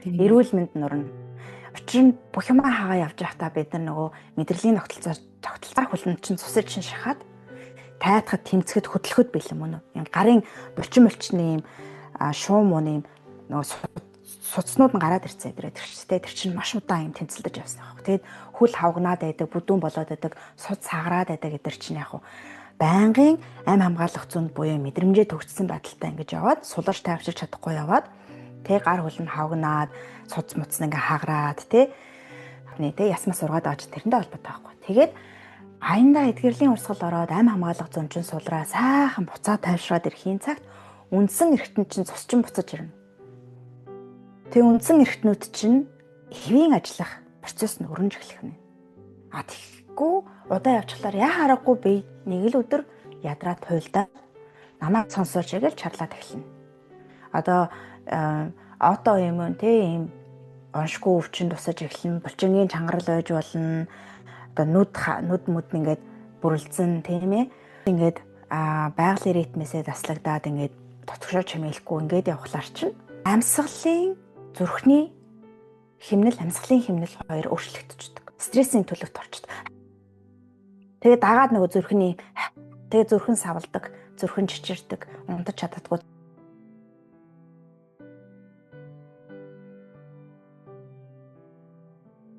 Эрүүл мэнд нурна. Учир нь бүх юмаа хагаа явж байхдаа бид нар нөгөө мэдрэлийн тогтолцоо тогтолцоо хөлн чинь цусыг чинь шахаад тайтахад, тэмцэхэд, хөдлөхөд бэлэн мөн үү? Юм гарын булчин булчны юм шуум мууны юм нөгөө судснууд нь гараад ирцээ тэр тэр тэр чинь маш удаан юм тэмцэлдэж явсан байх. Тэгээд хөл хавгнаад байдаг, бүдүүн болоод байдаг, суд саграад байдаг гэдэр чинь яг байнгын ам хамгаалах зүүнд буюу мэдрэмжээ төгссөн байдалтай ингэж яваад суларч тайвширч чадахгүй яваад тэ гар хөл нь хавгнаад судас муц ингээ хаграад тэ нэ тэ ясмас ургаад байгаа ч тэрнтэй холбоотой байхгүй. Тэгээд аяндаа эдгэрлийн урсгал ороод ам хамгаалах зүүн чинь сулраа сайхан буцаа тайвшраад ирэхийн цагт үндсэн эргэтэн чинь цус чинь буцаж ирнэ. Тэгээ үндсэн эргэтнүүд чинь хэвийн ажиллах процесс нь өрнж эхлэх нэ. А тэгэхгүй удаа явчихлаар яа харахгүй би нэг л өдөр ядраа туйлдаа намайг сонсооч гэж чарлаад эхэлнэ. Одоо аутоиммун те ийм оншгүй өвчин тусаж эхэлнэ, булчингийн чангарал байж болно. Одоо нүд нүд мүд ингээд бүрэлдсэн тийм ээ. Ингээд байгалийн ритмээсээ таслагдаад ингээд дотгошоо чимээлэхгүй ингээд явхлаар чинь амьсгалын зүрхний химнэл, амьсгалын химнэл хоёр өөрчлөгдөждөг. Стрессийн төлөвт орчдөг. Тэгээ дагаад нөгөө зүрхний тэгээ зүрхэн савладаг, зүрхэн чичирдэг, унтаж чаддаггүй.